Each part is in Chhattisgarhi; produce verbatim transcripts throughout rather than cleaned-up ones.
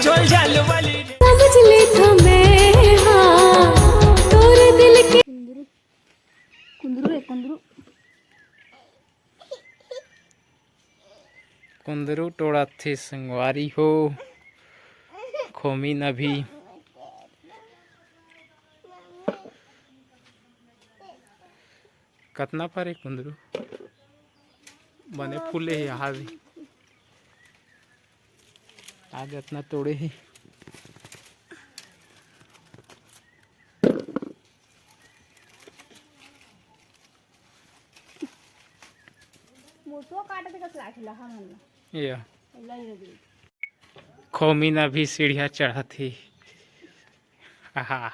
चल जाल वाली रे। समझ ले तो मैं, हाँ, तोरे दिल के। कुंदरू, कुंदरू रे, कुंदरू। कुंदरू टोड़ाथे संगवारी हो, खोमिन अभी। कतना फरे कुंदरू, बने फूले हे। आज, आज अतना तोड़े हे। मोटो काट दे कस लाठी ला, हाँ, मन ला। या। लाई रे दे। खोमिन अभी सीढ़िया चढ़त ही। आहा।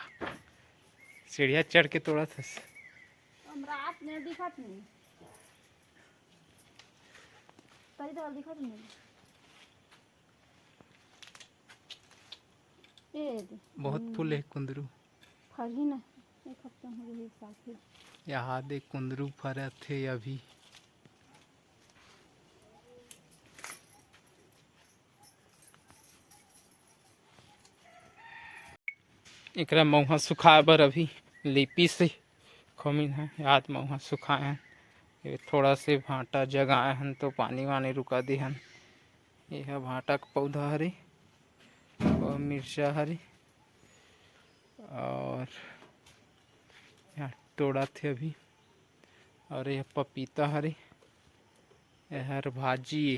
सीढ़िया चढ़ के तोड़त हस। हम रात में दिखत नहीं। तरी तो दिखत नहीं। ए दे। बहुत फूले कुंदरू। फरही ना, एक हफ्ता हो गई, एक साथ ही। यहाँ दे कुंदरू फरत हे अभी। एकरा मउहा सुखाए बर अभी लिपिस हे खोमिन ह, याद मउहा सुखाए हन। ये थोड़ा से भांटा जगाए हन तो पानी वानी रुका दे हन। ये ह भांटा के पौधा हरे और मिर्चा हरे और यहाँ टोड़ाथे अभी। और ये पपीता हरे, एहर भाजी,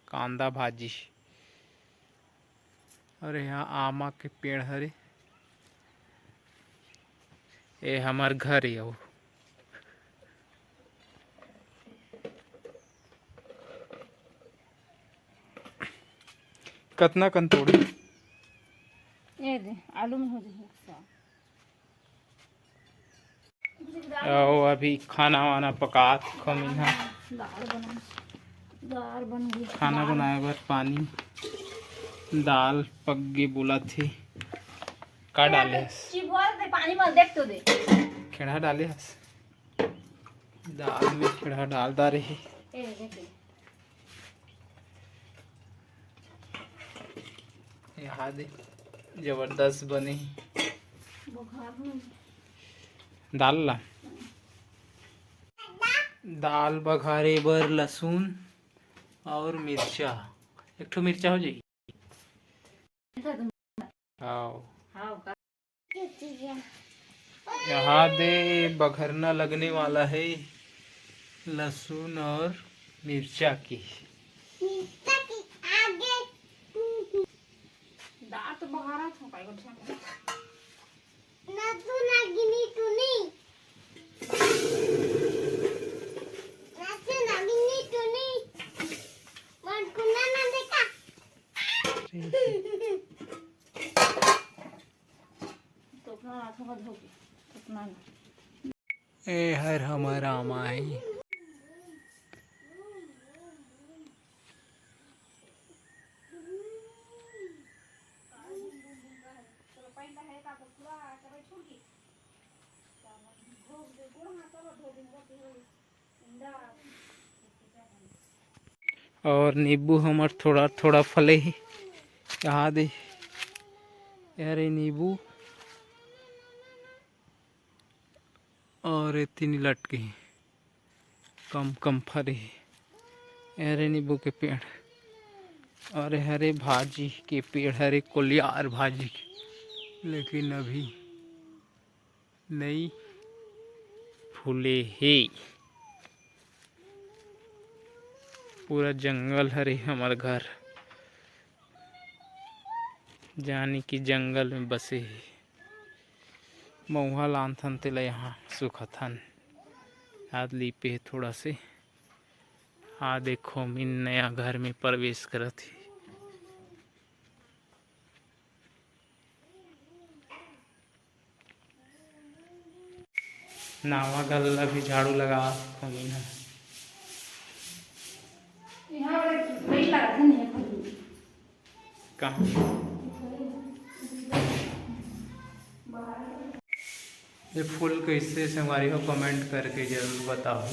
कांदा भाजी। और यहाँ आमा के पेड़ हरे, ये हमर घर हे। कतना कन तोड़े? ए दे, आलू में हो जाही एक सौ। अउ अभी खाना वाना पकात खोमिन हा। दाल बना, दाल बन गई। खाना बनाए बर पानी, दाल पक गे बोलत हे। का डाले हस? चिबोल दे पानी में, देख तो दे। खेड़ा डाले हस? दाल में खेड़ा डाल डारे हे। ए, देख ले। यहाँ दे, जबरदस्त बने हे। बुखार हो। दाल ला, दाल बघारे बर लहसुन और मिर्चा, एक ठो मिर्चा हो जाही। आओ। हाँ, का? यहाँ दे बघरना लगने वाला है लहसुन और मिर्चा की। मिर्चा की आगे। दांत बघारा था, काई को ठेंगा। ना तू ना गिनी तू नहीं। ना तू ना गिनी तू नहीं। मन कुना ना देखा। तो अपना हाथों का धो के, अपना ना। ए हर हमर आमा हे। और नींबू हमर थोड़ा थोड़ा फले हे, यहाँ दे, अरे नींबू, और ये तीन लटके हे, कम कम फरे हे। अरे नींबू के पेड़, अरे हरे भाजी के पेड़, हरे कोलियार भाजी के, लेकिन अभी नई फूले हे। पूरा जंगल हरे हमर घर, जानी कि जंगल में बसे हे। मउहा लानथन तेला यहाँ सुखथन। आज लीपे हे थोड़ा से। आ देखो, मिन नया घर में प्रवेश करत हे। नावा घर ला भी झाड़ू लगा खोमिन हा। कहाँ? ये फूल कैसे संगवारी हो, comment करके जरूर बताओ।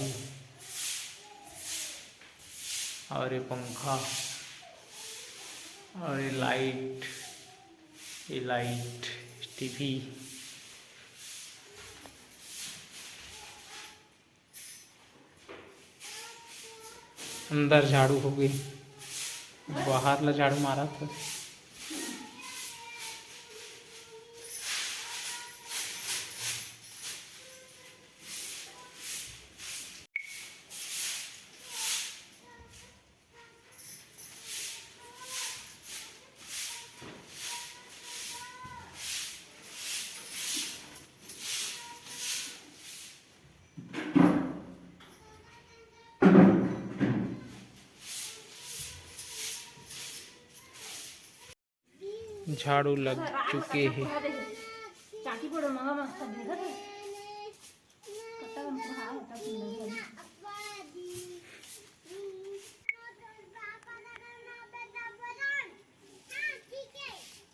और ये पंखा और ये light, ये लाइट, टीवी, अंदर झाड़ू हो गई, बाहर ला झाड़ू मारा था। झाड़ू लग चुके हे।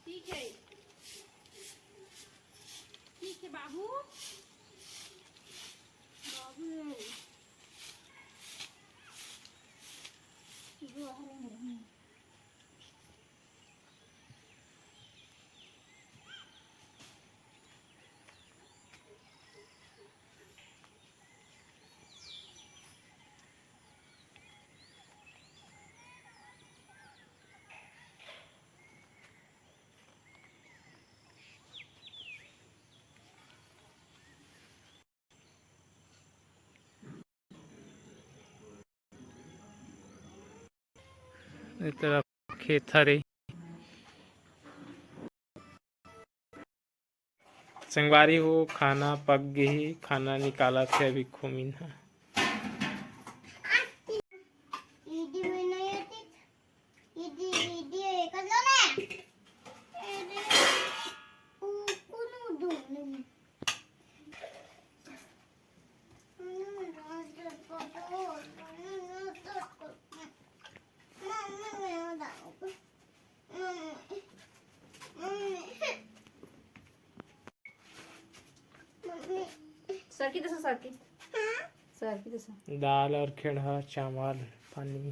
ठीक है, ठीक है बाबू, बाबू। ए तरफ खेत हरे। संगवारी हो, खाना पक गे हे, खाना निकालत हे अभी खुमिन ह। सरकी दसा, सरकी। सरकी दसा। दाल और खेड़हा चावल पानी।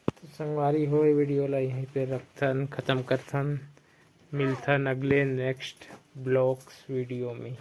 तो संगवारी हो, ये वीडियो ला यहीं पे रखथन, खत्म करथन। मिलथन अगले नेक्स्ट ब्लॉग्स वीडियो में।